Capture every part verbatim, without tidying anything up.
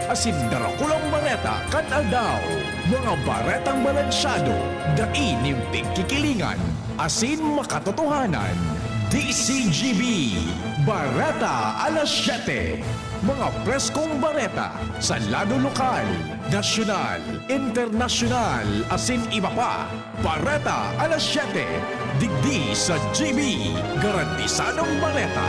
asin darakulang bareta kan aldaw. Mga baretang balansyado, dai nin pigkikilingan, asin makatotohanan. D C G B, Bareta Alas Siyete. Mga preskong bareta sa lado lokal, nasyonal, internasyonal, asin iba pa. Bareta Alas Siyete, digdi sa G B, garantisadong bareta.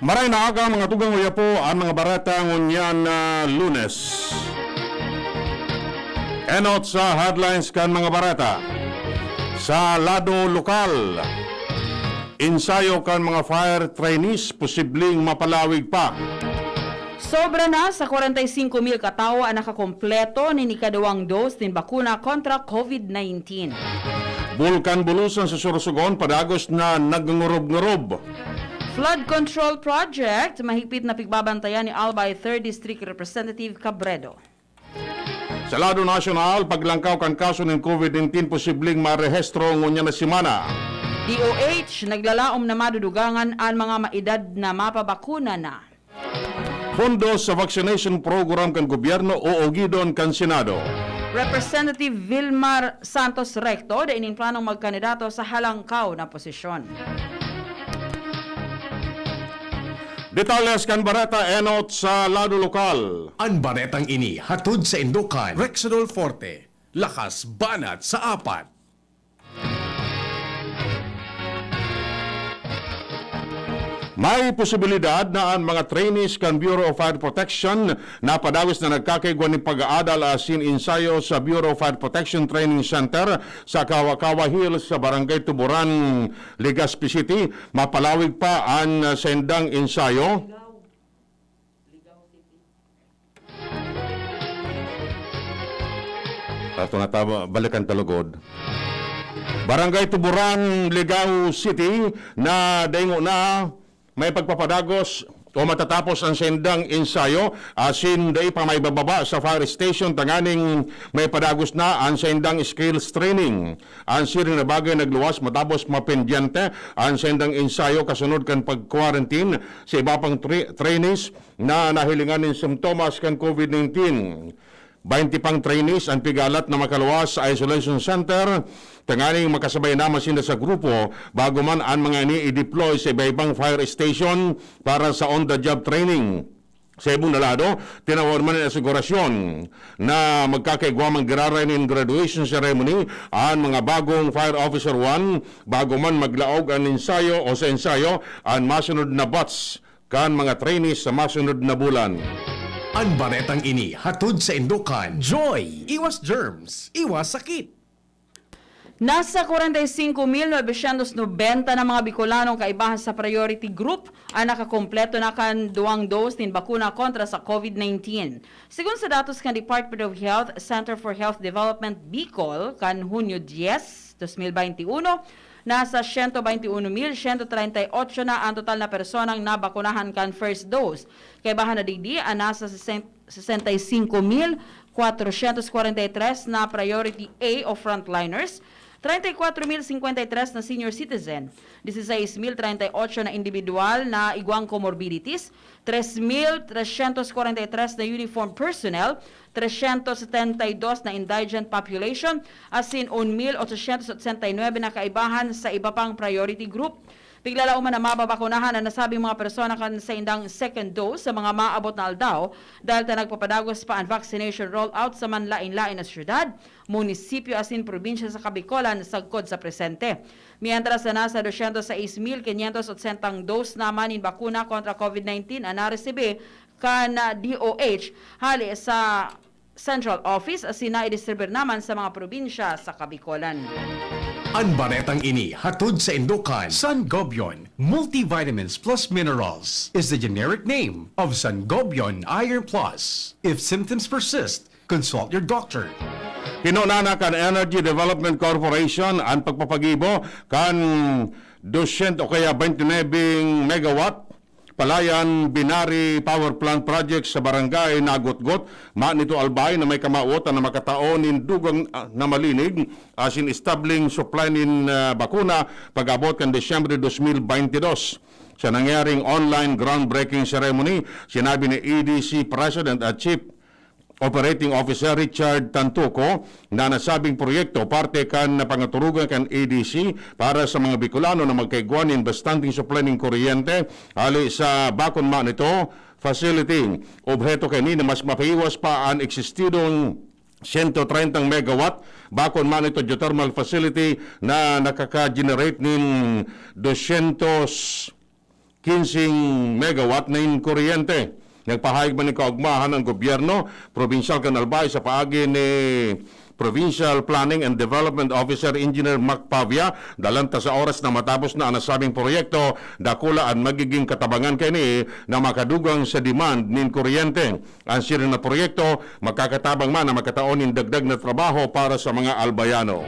Maray na aga, mga tugang, uya po an mga bareta ngunyan na Lunes. Enot sa headlines kan mga bareta. Sa lado lokal, ensayo kan mga fire trainees posibleng mapalawig pa. Sobra na sa kwarenta y singko mil ka tawo an nakakompleto nin ikaduwang dose nin bakuna kontra COVID nineteen. Bulkan Bulusan sa Sorsogon padagos na nagngurob-ngurob. Flood Control Project, mahigpit na pigbabantayan ni Albay Third District Representative Cabredo. Sa lado nasyonal, paglangkaw kan kaso nin COVID nineteen posibleng marehestro ngunyan na semana. D O H, naglalaom na madudugangan an mga maedad na mapabakuna na. Pondo sa vaccination program kan gobyerno oogidon kan Senado. Representative Vilmar Santos Recto dai nin planong magkandidato sa halangkaw na posisyon. Detalles kan bareta enot sa lado lokal. An baretang ini hatod saindo kan Rexidol Forte, lakas banat sa apat. May posibilidad na an mga trainees kan Bureau of Fire Protection na padagos na nagkakaigwa nin pag-aadal asin ensayo sa Bureau of Fire Protection Training Center sa Kawa-Kawa Hills sa Barangay Tuburan, Legazpi City, mapalawig pa an saindang ensayo. Ato na ta, balikan ta lugod. Barangay Tuburan, Ligao City, na daingo na may pagpapadagos o matatapos an saindang ensayo, asin dai pa maibababa sa fire station tanganing may padagos na an saindang skills training. An siring na bagay nagluwas matapos mapendyente an saindang ensayo kasunod kan pag-quarantine sa iba pang tra-, trainees na nahilingan nin simptomas kan COVID nineteen. Baynte pang trainees an pigalat na makaluwas sa isolation center tanganing makasabay naman sinda sa grupo bago man an mga ini i-deploy sa iba-ibang fire station para sa on-the-job training. Sa ibong na lado, tinawag man nin asigurasyon na magkakaigwa man giraray nin graduation ceremony an mga bagong Fire Officer one bago man maglaog an ensayo o sa ensayo an masunod na batch kan mga trainees sa masunod na bulan. An baretang ini hatod saindo kan Joy! Iwas germs, iwas sakit! Nasa kwarenta y singko mil novecientos nobenta na mga Bicolanong kaibahan sa priority group an nakakompleto na kan duwang dose nin bakuna kontra sa COVID nineteen. Segun sa datos kan Department of Health, Center for Health Development, Bicol, kan Hunyo dyes, dos mil baynte uno, nasa siyento baynte uno mil siyento treinta y ocho na an total na personang nabakunahan kan first dose. Kaibahan na digdi an nasa sesen-, sesenta y singko mil kwatrosyentos kwarenta y tres na priority A o frontliners, treinta y cuatro mil cincuenta y tres na senior citizen, dieciséis mil treinta y ocho na indibidwal na igwang comorbidities, tres mil trescientos kwarenta y tres na uniformed personnel, trescientos setenta y dos na indigent population, asin un mil ochocientos ochenta y nuebe na kaibahan sa iba pang priority group. Piglalaoman na mababakunahan an nasabing mga persona kan saindang second dose sa mga maabot na aldaw, dahil ta nagpapadagos pa an vaccination rollout sa manlaen-laen na syudad, munisipyo asin probinsya sa Kabicolan sagkod sa presente. Mientras na nasa dosyentos sais mil kinyentos otsentang dose naman nin bakuna kontra COVID nineteen an naresibi kan D O H hale sa Central Office asin naidistribir naman sa mga probinsya sa Kabicolan. An baretang ini hatod saindo kan Sangobion Multivitamins Plus Minerals is the generic name of Sangobion Iron Plus. If symptoms persist, consult your doctor. Pinunana kan Energy Development Corporation an pagpapagibo kan dosyentos o kaya baynte nuebe megawatt Palayan Binari Power Plant Project sa barangay Nagutgot, Manito, Albay, na may kamawot na makatao nin dugang, ah, na malinig asin establing supply nin, ah, bakuna pag-abot kan Disyembre dos mil baynte dos. Sa nangyaring online groundbreaking ceremony, sinabi ni E D C President at Chief Operating Officer Richard Tantuco na nasabing proyekto parte kan napangaturugan kan E D C para sa mga Bicolano na magkaigwa nin bastanteng supply nin kuryente hali sa Bakun Manito facility. Obheto kaini na mas mapahiwas pa an eksistidong sento trentang megawatt Bakun Manito geothermal facility na nakaka-generate nin dosyentos kinseng megawatt nin kuryente. Nagpahayag man nin kaugmahan ang gobyerno probinsyal kan Albay sa paagi ni Provincial Planning and Development Officer Engineer Mac Pavia, dalan ta sa oras na matapos na an nasabing proyekto, dakula an magiging katabangan kaini na makadugang sa demand nin kuryente. An siring na proyekto makakatabang man na makatao nin dagdag na trabaho para sa mga Albayano.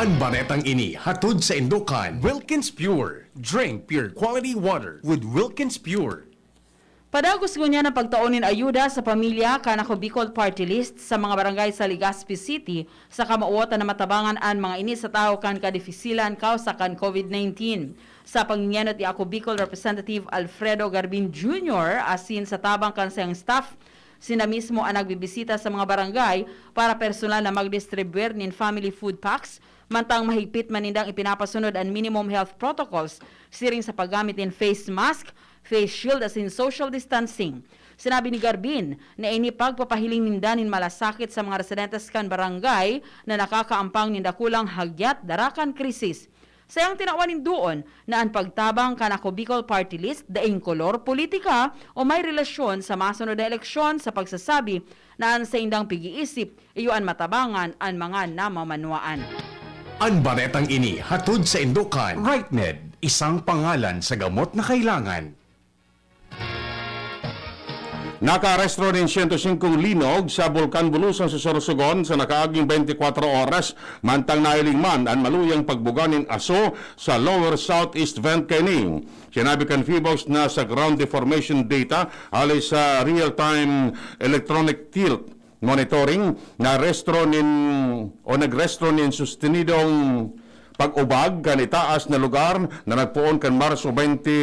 An baretang ini hatod sa indokan Wilkins Pure. Drink pure quality water with Wilkins Pure. Padagos ngunyan ang pagtao nin ayuda sa pamilya kan Ako Bicol Party List sa mga barangay sa Legazpi City, sa kamawot na matabangan an mga ini sa tawo kan kadifisilan kawsa kan COVID nineteen. Sa pangingenot ni Ako Bicol Representative Alfredo Garbin Junior asin sa tabang kan sayang staff, sila mismo an nagbibisita sa mga barangay para personal na magdistribuyar nin family food packs, mantang mahigpit man nindang ipinapasunod an minimum health protocols, siring sa paggamit nin face mask, face shield asin social distancing. Sinabi ni Garbin na ini pagpapahiling ninda nin malasakit sa mga residentes kan barangay na nakakaampang nin dakulang hagyat dara kan krisis. Sayang tinawan nin duon na an pagtabang kan Ako Bicol Party List daing kolor politika o may relasyon sa masunod na eleksyon sa pagsasabi na an saindang pig-iisip iyo an matabangan an mga namamanwaan. An baretang ini hatod sa indokan Rightmed, isang pangalan sa gamot na kailangan. Nakaarestro nin siyento singkong linog sa Bulkan Bulusan sa Sorsogon sa nakaaging bente kwatro oras, mantang nahiling man an maluyang pagbuga nin aso sa Lower Southeast Vent kaini. Sinabi kan Phivolcs na sa ground deformation data hali sa real-time electronic tilt monitoring, naarestro nin o nagrestro nin sustenidong pag-ubag kan itaas na lugar na nagpoon kan Marso bente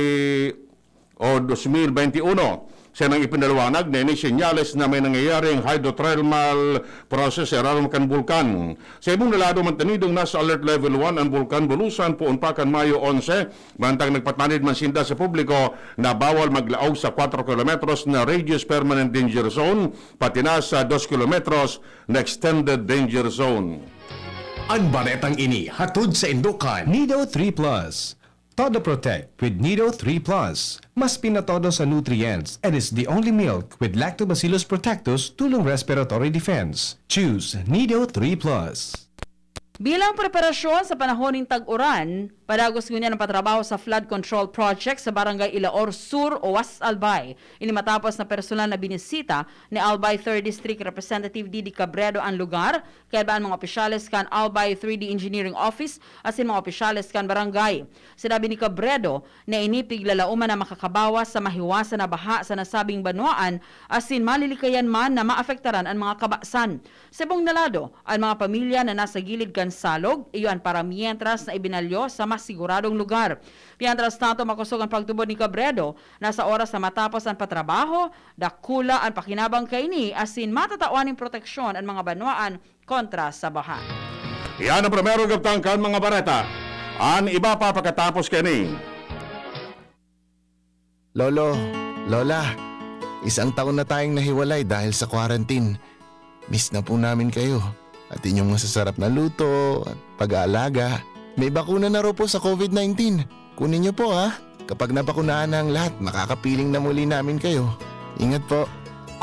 o dos mil bente uno. Siya nang ipinaliwanag na ini senyales na may nangyayaring hydrothermal process sa irarom kan bulkan. Sa ibong na lado, mantenidong nasa alert level one an Bulkan Bulusan poon pa kan Mayo onse, mantang nagpatanid man sinda sa publiko na bawal maglaog sa kwatro kilometros na radius permanent danger zone, pati na sa dos kilometros na extended danger zone. An baretang ini hatod sa indokan Nido three Plus. Todo Protect with Nido three Plus. Mas pinatodo sa nutrients and is the only milk with Lactobacillus protectus tulong respiratory defense. Choose Nido three Plus. Bilang preparasyon sa panahon nin tag-uran, padagos ngunyan ang patrabaho sa flood control project sa Barangay Ilaor Sur, Oas, Albay. Ini matapos na personal na binisita ni Albay Third District Representative Didi Cabredo an lugar, kaiba an mga opisyales kan Albay three D Engineering Office asin mga opisyales kan barangay. Sinabi ni Cabredo na ini piglalaoman na makakabawas sa mahiwasan na baha sa nasabing banwaan asin malilikayan man na maapektaran an mga kabasan. Sa ibong na lado, an mga pamilya na nasa gilid kan salog, iyo an paramientras na ibinalyo sa mas siguradong lugar. Mientras tanto, makosog an pagtubod ni Cabredo na sa oras na matapos an patrabaho, dakula an pakinabang kaini asin matatawan nin proteksyon an mga banwaan kontra sa baha. Iyan ang primerong kabtang kan mga bareta. An iba pa pakatapos kaini. Lolo, Lola, isang taon na tayong nahiwalay dahil sa quarantine. Miss na po namin kayo at inyong masasarap na luto at pag-aalaga. May bakuna na raw po sa COVID nineteen. Kunin niyo po, ha. Kapag nabakunahan na ang lahat, makakapiling na muli namin kayo. Ingat po.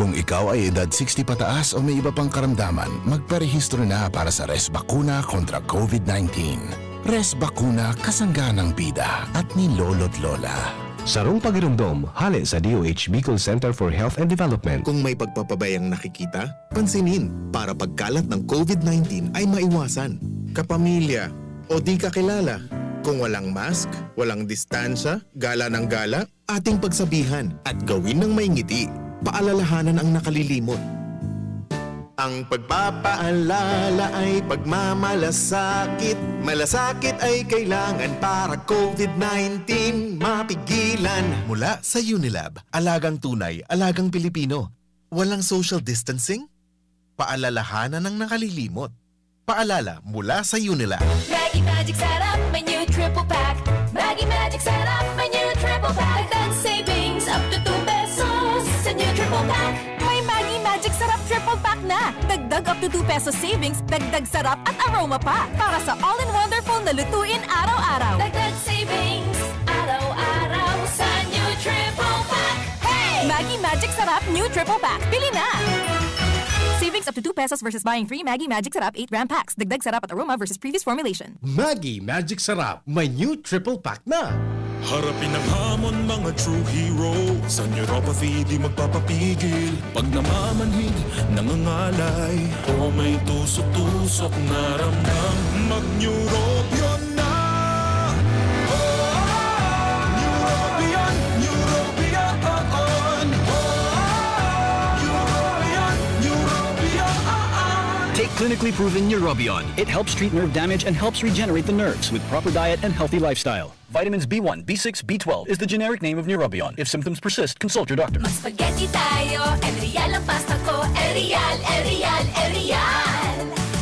Kung ikaw ay edad sixty pataas o may iba pang karamdaman, magparehistro na para sa Res Bakuna kontra COVID nineteen. Res Bakuna, kasangga ng bida at ni Lolo't Lola. Sarong pagiromdom, hale sa D O H Bicol Center for Health and Development. Kung may pagpapabayang nakikita, pansinin para pagkalat ng COVID nineteen ay maiwasan. Kapamilya o di kakilala, Kung walang mask, walang distansya, gala ng gala, ating pagsabihan at gawin ng may ngiti. Paalalahanan ang nakalilimot. Ang pagpapaalala ay pagmamalasakit. Malasakit ay kailangan para covid nineteen mapigilan. Mula sa Unilab, alagang tunay, alagang Pilipino. Walang social distancing? Paalalahanan ang nakalilimot. Paalala mula sa Unilab. Maggi Magic Sarap, may new triple pack. Maggi Magic Sarap, may new triple pack. Dagdag savings up to two pesos sa new triple pack. May Maggi Magic Sarap triple pack na. Dagdag up to two pesos savings, dagdag sarap at aroma pa. Para sa all-in-wonderful na lutuin araw-araw. Dagdag savings, araw-araw sa new triple pack. Hey! Maggi Magic Sarap new triple pack. Bili na! Savings up to two pesos versus buying three Maggi Magic Sarap eight gram packs. Dagdag sarap at aroma versus previous formulation. Maggi Magic Sarap, may new triple pack na. Harapin ang hamon, mga true hero. Sa neuropathy, di magpapapigil. Pag namamanhid, nangangalay, o may tusok-tusok na ramdam, mag-Neurobion na! Neurobion, Neurobion, Neurobion, Neurobion. Take clinically proven Neurobion. It helps treat nerve damage and helps regenerate the nerves with proper diet and healthy lifestyle. Vitamins B one, B six, B twelve is the generic name of Neurobion. If symptoms persist, consult your doctor. Mag-spaghetti tayo, El Real ang pasta ko. El Real, El Real, El Real.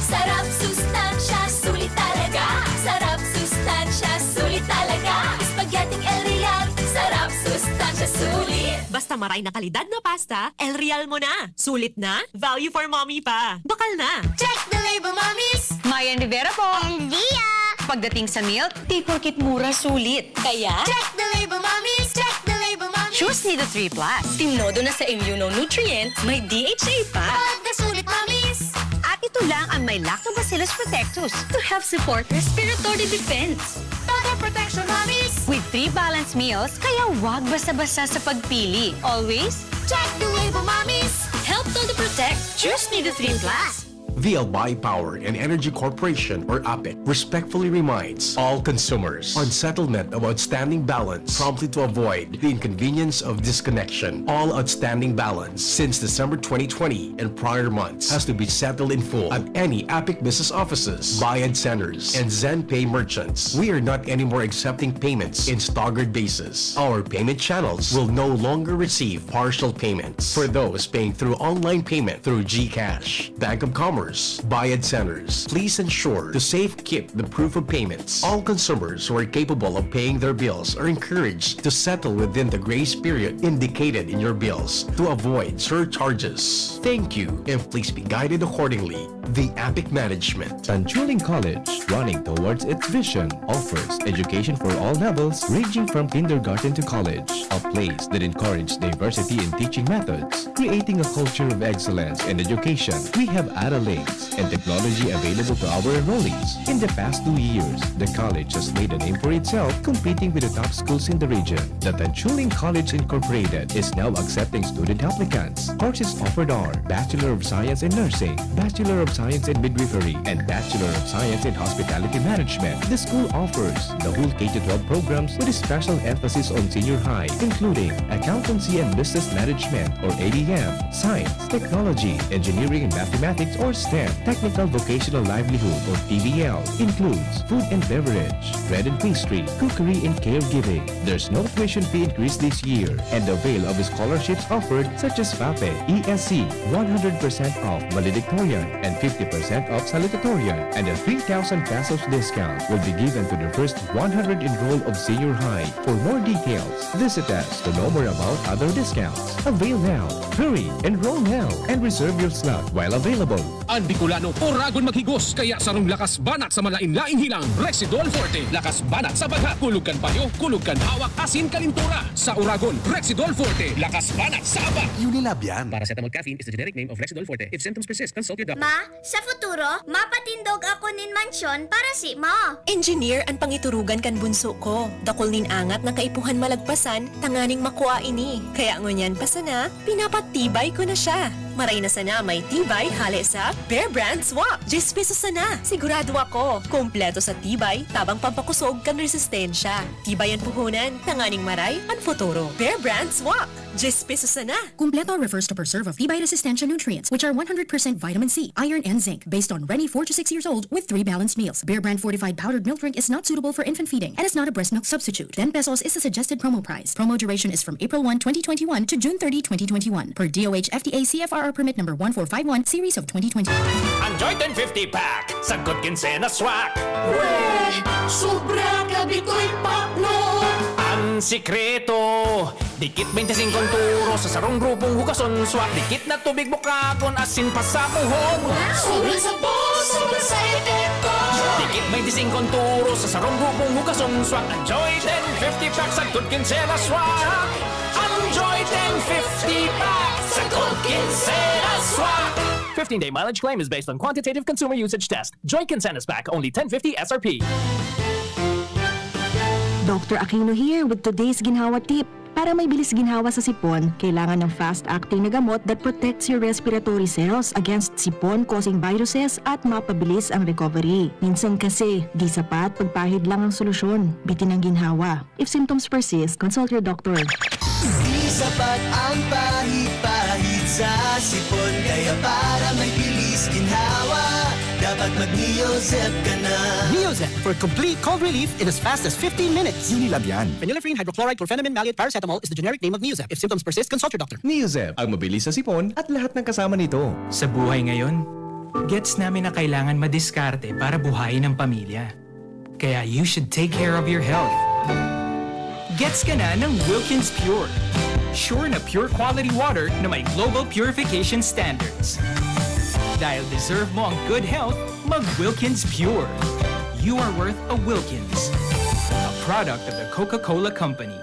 Sarap, sustansya, sulit talaga. Sarap, sustansya, sulit talaga. Spaghetti El Real, sarap, sustansya, sulit. Basta maray na kalidad na pasta, El Real mo na. Sulit na, value for mommy pa. Bakal na! Check the label, mommies! Mayan Rivera po. And Lia! Pagdating sa milk, di porkit mura, sulit. Kaya, check the label, mommies! Check the label, mommies! Choose Nido three plus. Tinodo na sa immunonutrient, may D H A pa. Pagkasulit, mommies! At ito lang ang may Lactobacillus protectus to help support respiratory defense. Total protection, mommies! With three balanced meals, kaya wag basta-basta sa pagpili. Always, check the label, mommies! Help Todo Protect. Choose Nido three plus. The Albay Power and Energy Corporation, or APEC, respectfully reminds all consumers on settlement of outstanding balance promptly to avoid the inconvenience of disconnection. All outstanding balance since December twenty twenty and prior months has to be settled in full at any APEC business offices, Bayad Centers, and ZenPay merchants. We are not anymore accepting payments in staggered basis. Our payment channels will no longer receive partial payments for those paying through online payment through GCash, Bank of Commerce, Bayad Centers. Please ensure to safekeep the proof of payments. All consumers who are capable of paying their bills are encouraged to settle within the grace period indicated in your bills to avoid surcharges. Thank you, and please be guided accordingly. The APEC Management. Tanchuling College, running towards its vision, offers education for all levels, ranging from kindergarten to college, a place that encourages diversity in teaching methods, creating a culture of excellence in education. We have ARALinks and technology available to our enrollees. In the past two years, the college has made a name for itself, competing with the top schools in the region. The Tanchuling College Incorporated is now accepting student applicants. Courses offered are Bachelor of Science in Nursing, Bachelor of Science in Midwifery, and Bachelor of Science in Hospitality Management. The school offers the whole K to twelve programs with a special emphasis on senior high, including Accountancy and Business Management, or A B M, Science, Technology, Engineering and Mathematics, or STEM. Technical Vocational Livelihood, or T V L, includes food and beverage, bread and pastry, cookery, and caregiving. There's no tuition fee increase this year, and avail of scholarships offered such as FAPE, E S C, one hundred percent off valedictorian, and fifty percent off salutatorian, and a three thousand pesos discount will be given to the first one hundred enrolled of senior high. For more details, visit us to know more about other discounts. Avail now! Hurry! Enroll now! And reserve your slot while available. An Bicolano, oragon maghigos, kaya sarong lakas banat sa malain-laing hilang, Rexidol Forte. Lakas banat sa bagha, kulog kan payo, kulog kan hawak, asin kalintura. Sa oragon, Rexidol Forte, lakas banat sa aba. Unilab yan. Paracetamol caffeine is the generic name of Rexidol Forte. If symptoms persist, consult your doctor. Ma, sa futuro, mapatindog ako nin mansyon para simo. Engineer an pangiturugan kan bunso ko. Dakul nin angat na kaipuhan malagpasan tanganing makua ini. Kaya ngunyan pa sana, pinapatibay ko na siya. Maray na sana may tibay hale sa Bear Brand Swak. Diyes pesos sana. Sigurado ako, kompleto sa tibay, tabang pampakusog kan resistensya. Tibay an puhunan, tanganing maray an futuro. Bear Brand Swak. Diyes pesos sana. Kumpleto refers to preserve of tibay resistensya nutrients, which are one hundred percent vitamin C, iron, and zinc, based on Reni four to six years old with three balanced meals. Bear Brand fortified powdered milk drink is not suitable for infant feeding and is not a breast milk substitute. Ten pesos is the suggested promo price. Promo duration is from April one, twenty twenty-one to June thirty, twenty twenty-one, per D O H F D A C F R R permit number one four five one, series of twenty twenty. Enjoy ten fifty pack sa Good Quincena Swak. Weh! Sobra ka bitoy pakno! Ang sikreto, dikit twenty-five ang turo sa sarong grupong hugason swak. Dikit na tubig bukagon, asin pasapuhon. Sobra sa boss, sobra sa epekto. Dikit twenty-five ang turo sa sarong grupong hugason swak. Enjoy ten fifty pack sa Good Quincena Swak. Enjoy ten fifty pack sa Good Quincena Swak. Fifteen-day mileage claim is based on quantitative consumer usage test. Joy Quincena's pack, only ten fifty S R P. Doctor Aquino here with today's ginhawa tip. Para may bilis ginhawa sa sipon, kailangan ng fast-acting na gamot that protects your respiratory cells against sipon-causing viruses at mapabilis ang recovery. Minsan kasi, di sapat pagpahid lang ang solusyon. Bitin ang ginhawa. If symptoms persist, consult your doctor. Di sapat ang pahid-pahid sa sipon, kaya para may bilis ginhawa, dapat mag-Neozep ka na. Neozep for complete cold relief in as fast as fifteen minutes. Unilab yan. Phenylephrine hydrochloride chlorphenamine maleate paracetamol is the generic name of Neozep. If symptoms persist, consult your doctor. Neozep, ang mabilis sa sipon at lahat ng kasama nito. Sa buhay ngayon, gets namin na kailangan madiskarte para buhayin ang pamilya. Kaya you should take care of your health. Gets ka na ng Wilkins Pure. Sure na pure quality water na may global purification standards. Dahil deserve mo ang good health, mag Wilkins Pure. You are worth a Wilkins. A product of the Coca-Cola Company.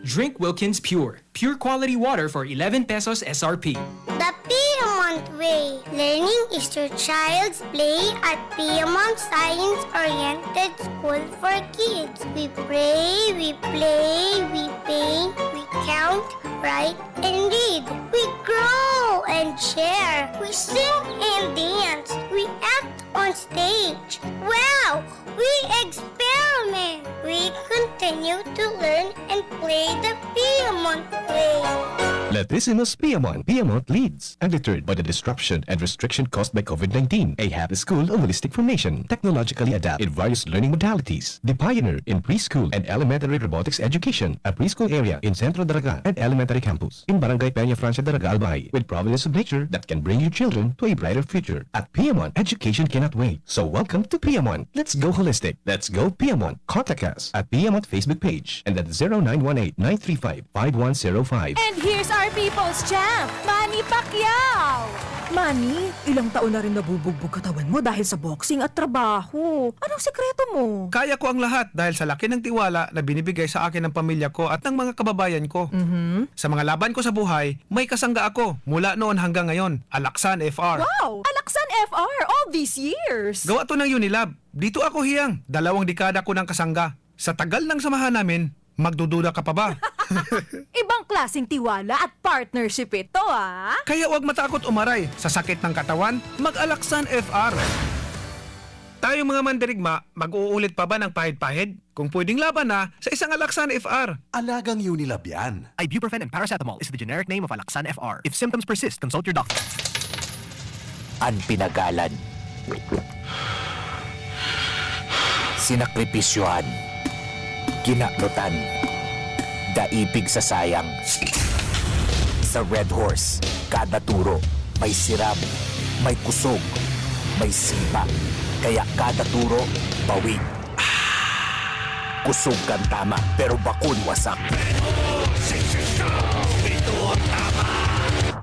Drink Wilkins Pure. Pure quality water for eleven pesos S R P. The Piamont Way. Learning is your child's play at Piamont Science Oriented School for Kids. We pray, we play, we paint, we count, write, and read. We grow and share. We sing and dance. We act on stage. Wow! We experiment. We continue to learn and play the Piamont way. Lettisimus Piamont. Piamont leads. Undeterred by the disruption and restriction caused by COVID nineteen, a happy school of holistic formation, technologically adapted in various learning modalities. The pioneer in preschool and elementary robotics education, a preschool area in Centro Daraga and elementary campus in Barangay Peña Francia Daraga, Albay, with providence of nature that can bring your children to a brighter future. At Piamont, education cannot wait. So welcome to Piamont. Let's go holistic. Let's go Piamont. Contact us at Piamont Facebook page and at zero nine one eight nine three five five one zero five. And here's our people's champ, Manny Pacquiao! Manny, ilang taon na rin nabubugbog katawan mo dahil sa boxing at trabaho. Anong sikreto mo? Kaya ko ang lahat dahil sa laki ng tiwala na binibigay sa akin ng pamilya ko at ng mga kababayan ko. Mhm. Sa mga laban ko sa buhay, may kasangga ako mula noon hanggang ngayon, Alaksan F R. Wow! Alaksan F R all these years! Gawa to ng Unilab. Dito ako hiyang dalawang dekada ko ng kasangga. Sa tagal ng samahan namin, magdududa ka pa ba? Ibang klaseng tiwala at partnership ito, ah! Kaya huwag matakot umaray sa sakit ng katawan, mag-Alaksan F R. Tayong mga mandirigma, mag-uulit pa ba ng pahid-pahid? Kung pwedeng laban na sa isang Alaksan F R. Alagang Unilab yan. Ibuprofen and paracetamol is the generic name of Alaksan F R. If symptoms persist, consult your doctor. An pinagalan. Sinakripisyohan. Kinaklutan. Daipig sa sayang. Sa Red Horse, kada turo, may sirab, may kusog, may sipa. Kaya kada turo, bawig. Kusog kan tama, pero bakun wasak.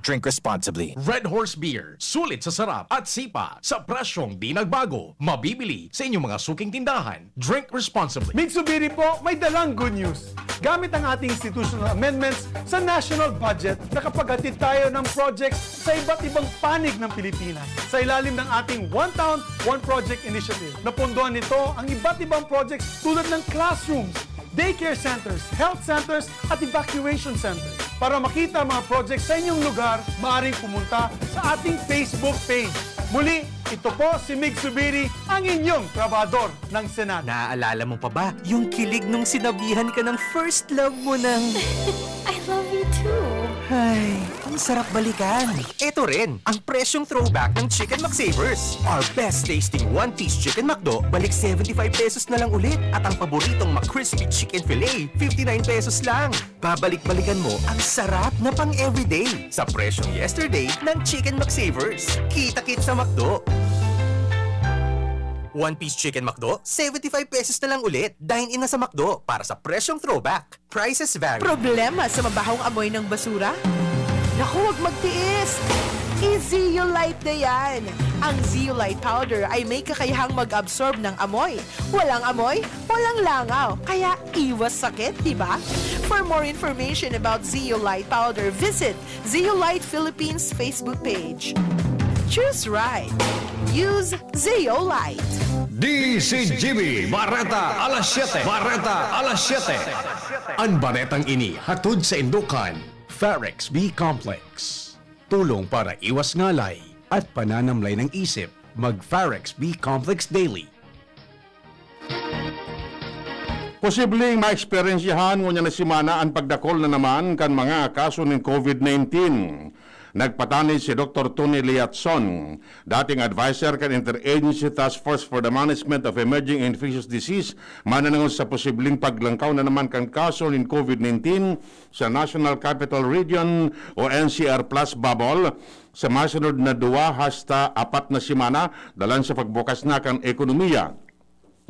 Drink responsibly. Red Horse Beer, sulit sa sarap at sipa, sa presyong di nagbago. Mabibili sa inyong mga suking tindahan. Drink responsibly. Mitsubishi po, may dalang good news. Gamit ang ating institutional amendments sa national budget, nakapaghatid tayo ng projects sa iba't ibang panig ng Pilipinas sa ilalim ng ating One Town, One Project Initiative. Napondohan nito ang iba't ibang projects tulad ng classrooms, daycare centers, health centers, at evacuation centers. Para makita ang mga project sa inyong lugar, maaaring pumunta sa ating Facebook page. Muli, ito po si Mig Subiri, ang inyong trabahador ng Senado. Naaalala mo pa ba yung kilig nung sinabihan ka ng first love mo ng I love you too. Ay, ang sarap balikan. Eto rin, ang presyong throwback ng Chicken McSavers. Our best tasting one-piece Chicken McDo, balik seventy-five pesos na lang ulit. At ang paboritong McCrispy Chicken Fillet, fifty-nine pesos lang. Babalik-balikan mo ang sarap na pang-everyday sa presyong yesterday ng Chicken McSavers. Kita-kit sa McDo. One-piece Chicken McDo, seventy-five pesos na lang ulit. Dine in na sa McDo para sa presyong throwback. Prices vary. Problema sa mabahong amoy ng basura? Naku, huwag magtiis! I-Zeolite na yan! Ang Zeolite powder ay may kakayahang mag-absorb ng amoy. Walang amoy, walang langaw. Kaya iwas sakit, di ba? For more information about Zeolite powder, visit Zeolite Philippines Facebook page. Choose right. Use Zeolite. D C G B, Bareta, alas siyete. Bareta, alas siyete. An baretang ini hatod saindo kan Farex B Complex. Tulong para iwas ngalay at pananamlay ng isip. Mag Farex B Complex Daily. Posibleng maeksperiensyahan ngunyan na semana an pagdakul na naman kan mga kaso nin COVID nineteen. Nagpatanid si Doktor Tony Liatzon, dating adviser kan Interagency Task Force for the Management of Emerging Infectious Disease, mananangol sa posibleng paglangkaw na naman kan kaso nin COVID nineteen sa National Capital Region o N C R plus bubble sa masunod na duwa hasta apat na semana, dalan sa pagbukas na kan ekonomiya.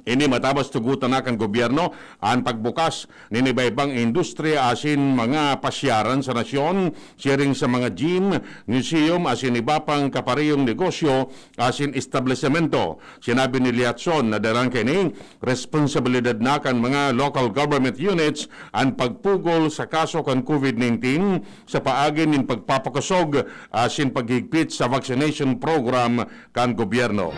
Ini matabas tugotan na kan gobyerno an pagbukas nin iba-ibang industriya asin mga pasyaran sa nasyon, siring sa mga gym, museum asin iba pang kaparehong negosyo asin establisemento. Sinabi ni Liatzon na dalan kaini, responsabilidad na kan mga local government units an pagpugol sa kaso kan COVID nineteen sa paagi nin pagpapakosog asin paghigpit sa vaccination program kan gobyerno.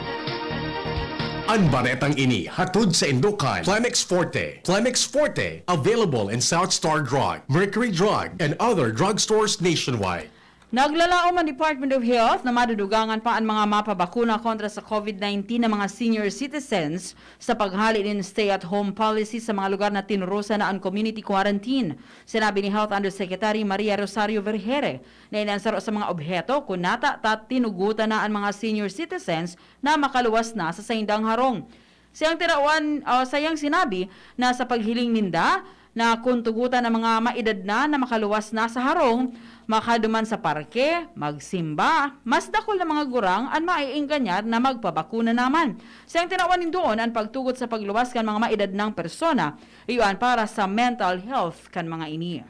An baretang ini hatod saindo kan Plemex Forte. Plemex Forte, available in South Star Drug, Mercury Drug, and other drugstores nationwide. Naglalaom ang Department of Health na madudugangan pa an mga mapabakuna kontra sa COVID nineteen na mga senior citizens sa paghale nin stay-at-home policy sa mga lugar na tinurusan na an community quarantine. Sinabi ni Health Undersecretary Maria Rosario Vergeire na ini an saro sa mga obheto kun nata ta tinugotan na an mga senior citizens na makaluwas na sa saindang harong. Siyang tirawan, o sayang sinabi na sa paghiling ninda na kun tugotan ang mga maedad na na makaluwas na sa harong, makaduman sa parke, magsimba, mas dakul na mga gurang an maienganyar na magpabakuna naman. Siyang tinawan nin doon an pagtugot sa pagluwas kan mga maedad nang persona, iyo an para sa mental health kan mga ini.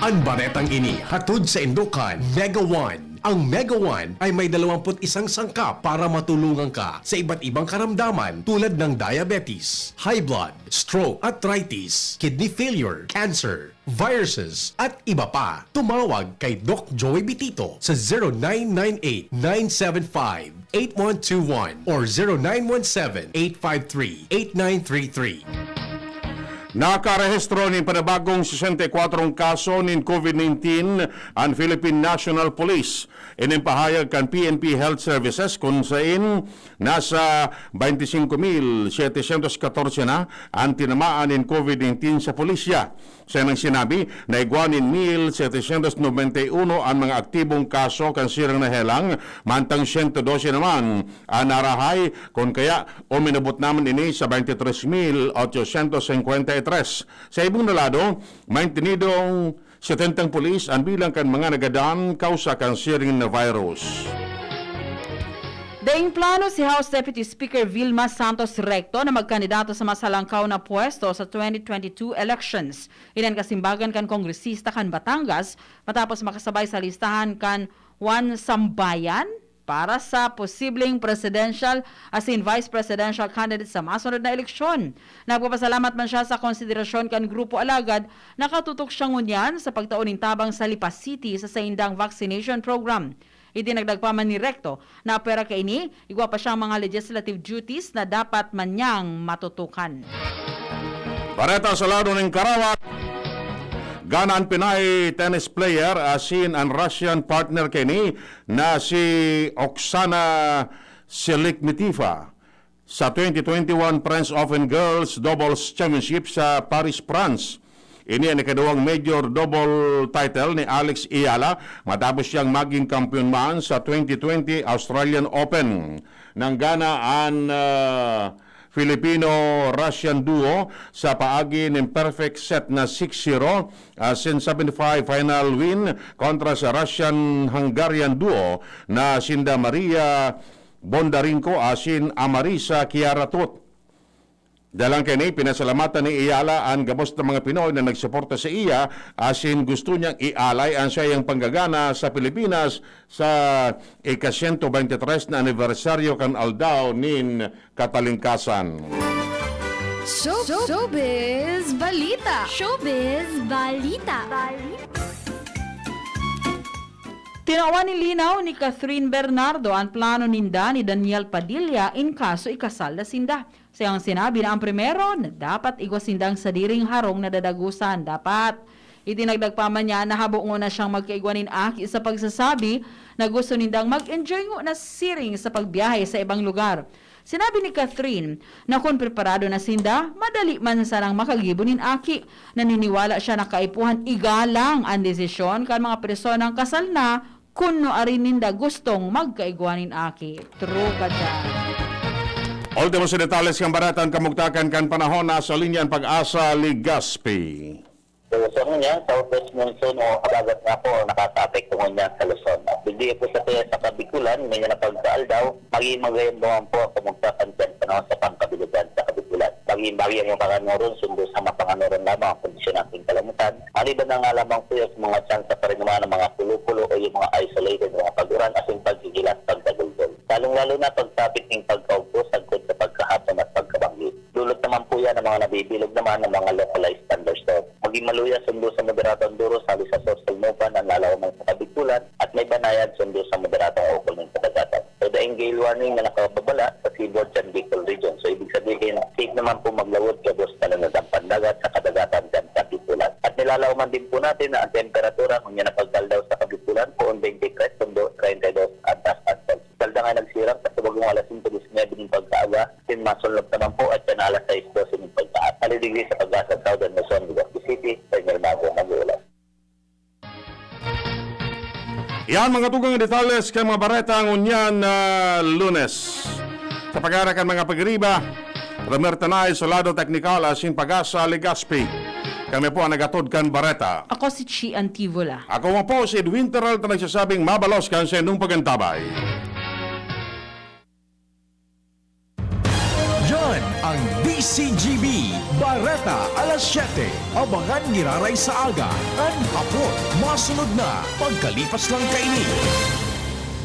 An baretang ini hatod saindo kan Mega One. Ang Mega One ay may dalawampu't isang sangkap para matulungan ka sa iba't ibang karamdaman tulad ng diabetes, high blood, stroke, arthritis, kidney failure, cancer, viruses, at iba pa. Tumawag kay Doc Joey Bitito sa zero nine nine eight, nine seven five, eight one two one or zero nine one seven, eight five three, eight nine three three. Nakarehistro nin panibagong sesenta y kwatro kaso nin COVID nineteen an Philippine National Police. Ini an pahayag kan P N P Health Services, kun sain nasa baynte singko mil setecientos katorse na an tinamaan nin COVID nineteen sa pulisya. Sa iyang sinabi na igwa nin mil setecientos nobenta y uno an mga aktibong kaso kan sirang nahelang, mantang siyento dose naman an narahay, kun kaya uminabot naman ini sa baynte tres mil ochocientos singkwenta y tres. Sa ibong na lado, maintinidong setentang pulis an bilang kan mga nagadan kausa kan siring na virus. Daing plano si House Deputy Speaker Vilma Santos Recto na magkandidato sa mas halangkaw na pwesto sa twenty twenty-two elections. Ini an kasimbagan kan kongresista kan Batangas matapos makasabay sa listahan kan One Sambayan para sa posibleng presidential asin vice presidential candidate sa masunod na eleksyon. Nagpapasalamat man siya sa konsiderasyon kan grupo, alagad nakatutok siya ngunyan sa pagtao nin tabang sa Lipa City sa saindang vaccination program. Idinagdag pa man ni Recto na apwera kaini, igwa pa siyang mga legislative duties na dapat man niyang matutukan. Bareta sa lado nin Karawat. Gana an Pinay tennis player asin an Russian partner kaini na si Oksana Selikmiteva sa twenty twenty-one French Open Girls Doubles Championship sa Paris, France. Ini an ikaduwang major double title ni Alex Eala matapos siyang maging kampeon man sa twenty twenty Australian Open. Nanggana an, ah, Filipino-Russian duo sa paagi nin perfect set na six zero, asin seven five final win kontra sa Russian-Hungarian duo na sinda Maria Bondarenko asin Amarisa Kiaratut. Dalang kaini, pinasalamatan ni Eala an gabos na mga Pinoy na nagsuporta sa iya, asin gusto niyang ialay an saiyang panggagana sa Pilipinas sa ika-siyento beintitres na anibersaryo kan Aldaw nin Katalingkasan. Show, showbiz balita. Showbiz balita. Tinawan nin linaw ni Catherine Bernardo an plano ninda ni Daniel Padilla in kaso ikasal na sinda. Sa iyang sinabi na an primero na dapat igwa sindang sadiring harong na dadagosan. Dapat itinagdag pa man niya na habo ngona siyang magkaigwa nin aki sa pagsasabi na gusto nindang mag-enjoy ngona siring sa pagbiyahe sa ibang lugar. Sinabi ni Catherine na kun preparado na sinda, madali man sanang makagibo nin aki. Naniniwala siya na kaipuhan igalang an desisyon kan mga personang kasal na kun nuarin ninda gustong magkaigwa nin aki. True ka dyan. Ultimo sa detalles kan bareta, an kamugtakan kan panahon, nasa linya an Pag-asa Legazpi. So, sa ngunyan, southwest monsoon o habagat nga po ang nakakaapekto ngunyan sa Luzon. At digdi po sa kaya sa Kabikulan, may na pagkaaldaw, magiging magayon naman po ang kamugtakan dyan panahon sa pangkabilugan sa Kabikulan. Magiging bagyo ang mga kanoron, sundo sa mga kanoron lamang ang kondisyon ng ating kalamutan. Maliban na nga lamang po yung mga tsansa pa rin naman ng mga kulo-kulo o yung mga isolated na mga pag-uran as in pagkikilat, pagkagulgol. Lalong-lalo na pagsapit ng pagkaugpo, sagkod sa pagkahapon at pagkabanggi. Dulot naman po yan ng mga nabibilog naman ng mga localized thunderstorm. Maging maluya sundo sa moderado ang duros hali sa Sorsogon, Nuban, ang lalawaman sa Kabikulan at may banayad sundo sa moderado ang ukol ng kadagatan. May daing gale warning na nakababala sa seaboard sa Bicol Region. So ibig sabihin, safe naman po maglawod gabos na lanadang pandagat sa kadagatan dyan sa Kabikulan. At nilalawaman din po natin na ang temperatura kung yan ang pagkaldaw sa Kabikulan, poon twenty-three sundo, thirty-two ang taas ang Salda nga nagsirang sa subagong alas singko disinebe nin pagkaaga, sin masunlog naman po at yan alas sais dose nin pagkaaga. Hali digdi sa Pag-asa, Southern Luzon, Legazpi City, Daniel Mago, mag-uulat. Yan mga tugang detalles kan mga bareta ngunyan na Lunes. Sa pagkarakan mga pagriba, Romer Tanay sa lado teknikal asin Pag-asa Legazpi. Kami po ang nagatod kan bareta. Ako si Chi Antivola. Ako nga po si Edwin Terralta nagsasabing mabalos kan sa inyong pagantabay. Yan ang D C G B Bareta alas siyete. Abangan giraray sa aga, an hapon, masunod na pagkalipas lang kaini.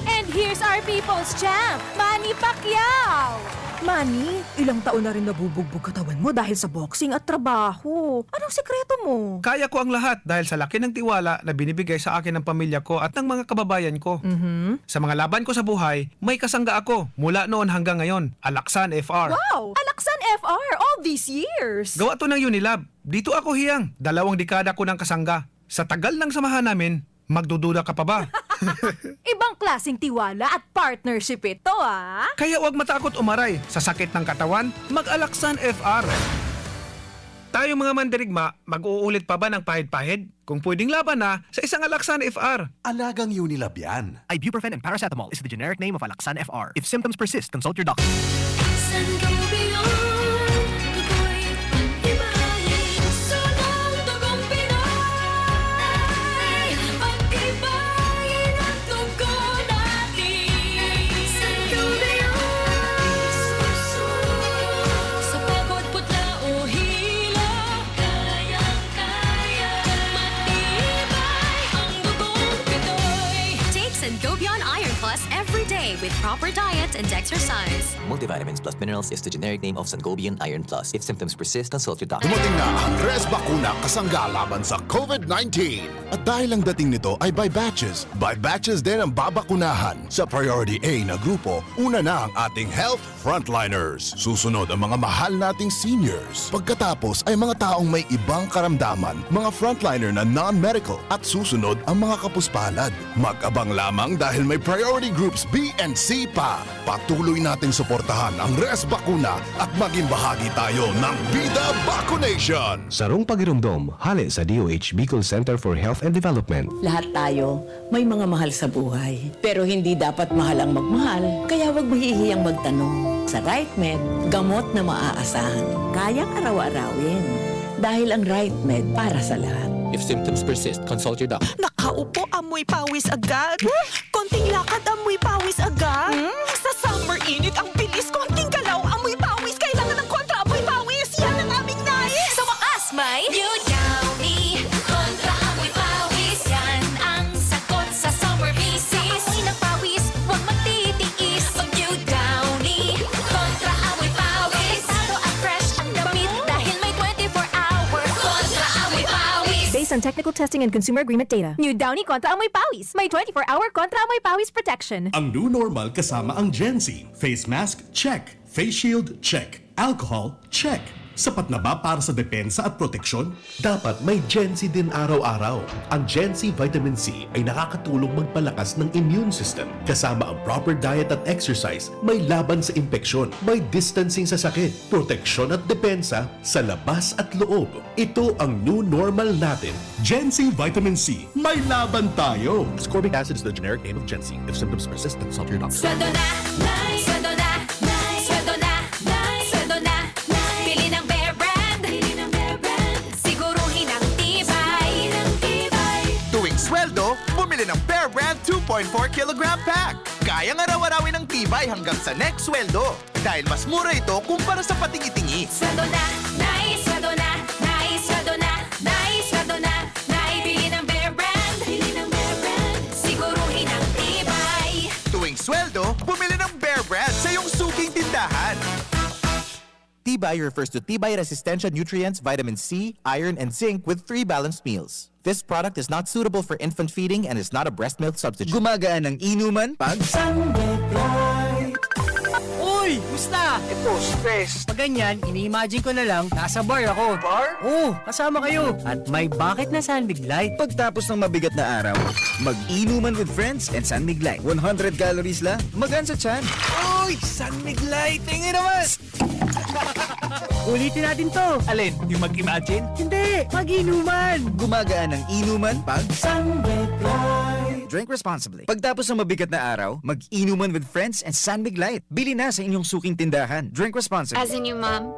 And here's our people's champ, Manny Pacquiao! Manny, ilang taon na rin nabubugbog katawan mo dahil sa boxing at trabaho. Anong sikreto mo? Kaya ko ang lahat dahil sa laki ng tiwala na binibigay sa akin ng pamilya ko at ng mga kababayan ko. Mhm. Sa mga laban ko sa buhay, may kasangga ako mula noon hanggang ngayon, Alaksan F R. Wow! Alaksan F R all these years! Gawa to ng Unilab. Dito ako hiyang, dalawang dekada ko ng kasangga. Sa tagal ng samahan namin, magdududa ka pa ba? Ibang klaseng tiwala at partnership ito, ah! Kaya huwag matakot umaray sa sakit ng katawan, mag-Alaksan F R. Tayong mga mandirigma, mag-uulit pa ba ng pahid-pahid? Kung pwedeng laban na, sa isang Alaksan F R. Alagang Unilab yan. Ibuprofen and paracetamol is the generic name of Alaxan F R. If symptoms persist, consult your doctor. Take Sangobion Iron Plus every day with Proper diet and exercise. Multivitamins plus minerals is the generic name of Sangobion Iron Plus. If symptoms persist, consult your doctor. Dumating na ang Res Bakuna kasangga laban sa COVID nineteen. At dahil ang dating nito ay by batches, by batches din ang babakunahan. Sa Priority A na grupo, una na ang ating health frontliners. Susunod ang mga mahal nating seniors. Pagkatapos ay mga taong may ibang karamdaman, mga frontliner na non-medical, at susunod ang mga kapuspalad. Mag-abang lamang dahil may priority groups B and C pa. Patuloy nating suportahan ang Res Bakuna at maging bahagi tayo ng Bida Vacunation! Sarong pagiromdom, hale sa D O H Bicol Center for Health and Development. Lahat tayo may mga mahal sa buhay. Pero hindi dapat mahal ang magmahal, kaya huwag mahihiyang magtanong. Sa RightMed, gamot na maaasahan, kayang araw-arawin. Dahil ang RightMed para sa lahat. If symptoms persist, consult your doctor. Nakaupo, amoy pawis agad. Konting lakad, amoy pawis agad. Sa summer init, ang bilis. Konting galaw, amoy pawis. Kailangan ng kontra amoy pawis. Yan ang aming nais. Sa wakas, may New Downy Kontra Amoy Pawis. Yan ang sagot sa summer misis. Sa amoy ng pawis, huwag magtitiis. Mag New Downy Kontra Amoy Pawis. Delikado at fresh ang damit dahil may twenty-four hour Kontra Amoy Pawis. Based on technical testing and consumer agreement data. New Downy Kontra Amoy Pawis. May twenty-four hour Kontra Amoy Pawis protection. Ang new normal kasama ang Gen Z. Face mask, check. Face shield, check. Alcohol, check. Sapat na ba para sa depensa at proteksyon? Dapat may Gen Z din araw-araw. Ang Gen Z Vitamin C ay nakakatulong magpalakas ng immune system. Kasama ang proper diet at exercise, may laban sa impeksyon, may distancing sa sakit, proteksyon at depensa sa labas at loob. Ito ang new normal natin. Gen Z Vitamin C, may laban tayo! Ascorbic acid is the generic name of Gen Z. If symptoms persist, consult your doctor. Sweldo na, Nay! Sweldo na, Nay! Sweldo na, Nay! Sweldo na, Nay! Bili ng Bear Brand! Bili ng Bear Brand! Siguruhin ang tibay! Ng tibay! Tuwing sweldo, bumili ng Bear Brand two point four kilogram pack. Kayang araw-arawin ang tibay hanggang sa next sweldo. Dahil mas mura ito kumpara sa patingi-tingi. Sweldo na, Nay! Sweldo na, Nay! Sweldo na, Nay! Sweldo na, Nay! Bili ng Bear Brand! Bili ng Bear Brand! Siguruhin ang tibay! Tuwing sweldo, bumili ng Bear Brand sa iyong suking tindahan. Tibay refers to Tibay Resistensya Nutrients, Vitamin C, Iron, and Zinc with three balanced meals. This product is not suitable for infant feeding and is not a breast milk substitute. Gumagaan ang inuman pag Uy! Musta? Ito, stress. Pag ganyan, ini-imagine ko na lang, nasa bar ako. Bar? Oo, kasama kayo. At may bakit na San Mig Light. Pagtapos ng mabigat na araw, mag-inuman with friends and San Mig Light. One hundred calories lang, magaan sa tiyan. Uy! San Mig Light! Tingin naman! Ulitin natin to. Alin? Yung mag-imagine? Hindi! Mag-inuman! Gumagaan ang inuman pag San Mig Light! Drink responsibly. Pagtapos ng mabigat na araw, mag-inuman with friends and San Mig Light. Bili na sa inyong suking tindahan. Drink responsibly. As a new mom,